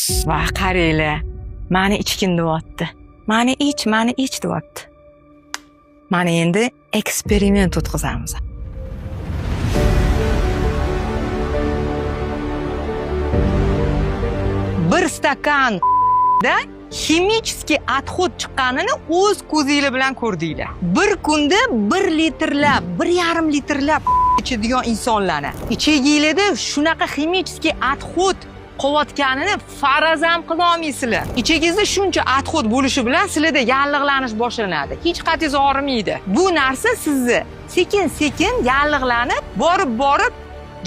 Va qaranglar, mani ichgin deyapti. Mani ich, mani ich deyapti. Mana endi eksperiment o'tkazamiz. Bir stakan da химический отход chiqqanini o'z ko'zinglar bilan ko'rdinglar. Bir kunda 1 litrlab, 1,5 litrlab ichadigan insonlarni ichaginglarda shunaqa химический отход qolayotganini faraz ham qila olmaysizlar. Ichagingizda shuncha отход bo'lishi bilan sizlarda yallig'lanish boshlanadi. Hech qatingiz og'rimaydi. Bu narsa sizni sekin-sekin yallig'lanib, borib-borib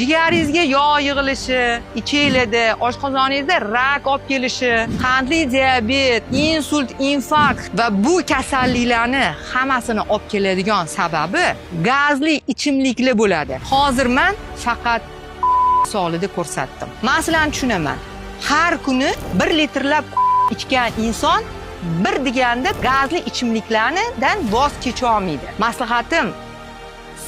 jigaringizga yog' yig'ilishi, ichinglarda, oshqozoningizda rak olib kelishi, qandli diabet, insult, infarkt va bu kasalliklarni hammasini olib keladigan sababi gazli ichimliklar bo'ladi. Hozir men faqat misolida ko'rsatdim. Men sizlarni tushunaman. Har kuni 1 litrlab ichgan inson bir deganda gazli ichimliklardan voz kecha olmaydi. Maslahatim,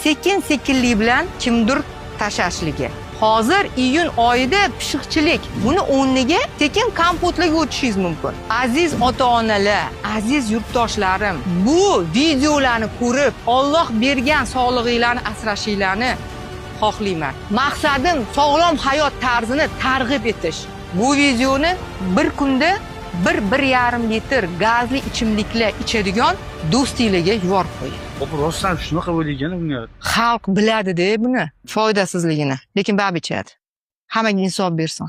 sekin-sekinlik bilan kimdir tashlashligi. Hozir iyun oyida pishiqchilik. Buni o'rniga sekin kompotlarga o'tishingiz mumkin. Aziz ota-onalar, aziz yurtdoshlarim, bu videolarni ko'rib, Alloh bergan sog'lig'inglarni asrashinglarni xohlayman. Maqsadim sog'lom hayot tarzini targ'ib etish. Bu videoni bir kunda 1-1,5 litr gazli ichimliklar ichadigan do'stinglarga yuborib qo'ying. Opa, rostdan shunaqa o'ylagan bunga. Xalq biladi-da buni foydasizligini, lekin baribir ichadi. Hammaga insof bersin.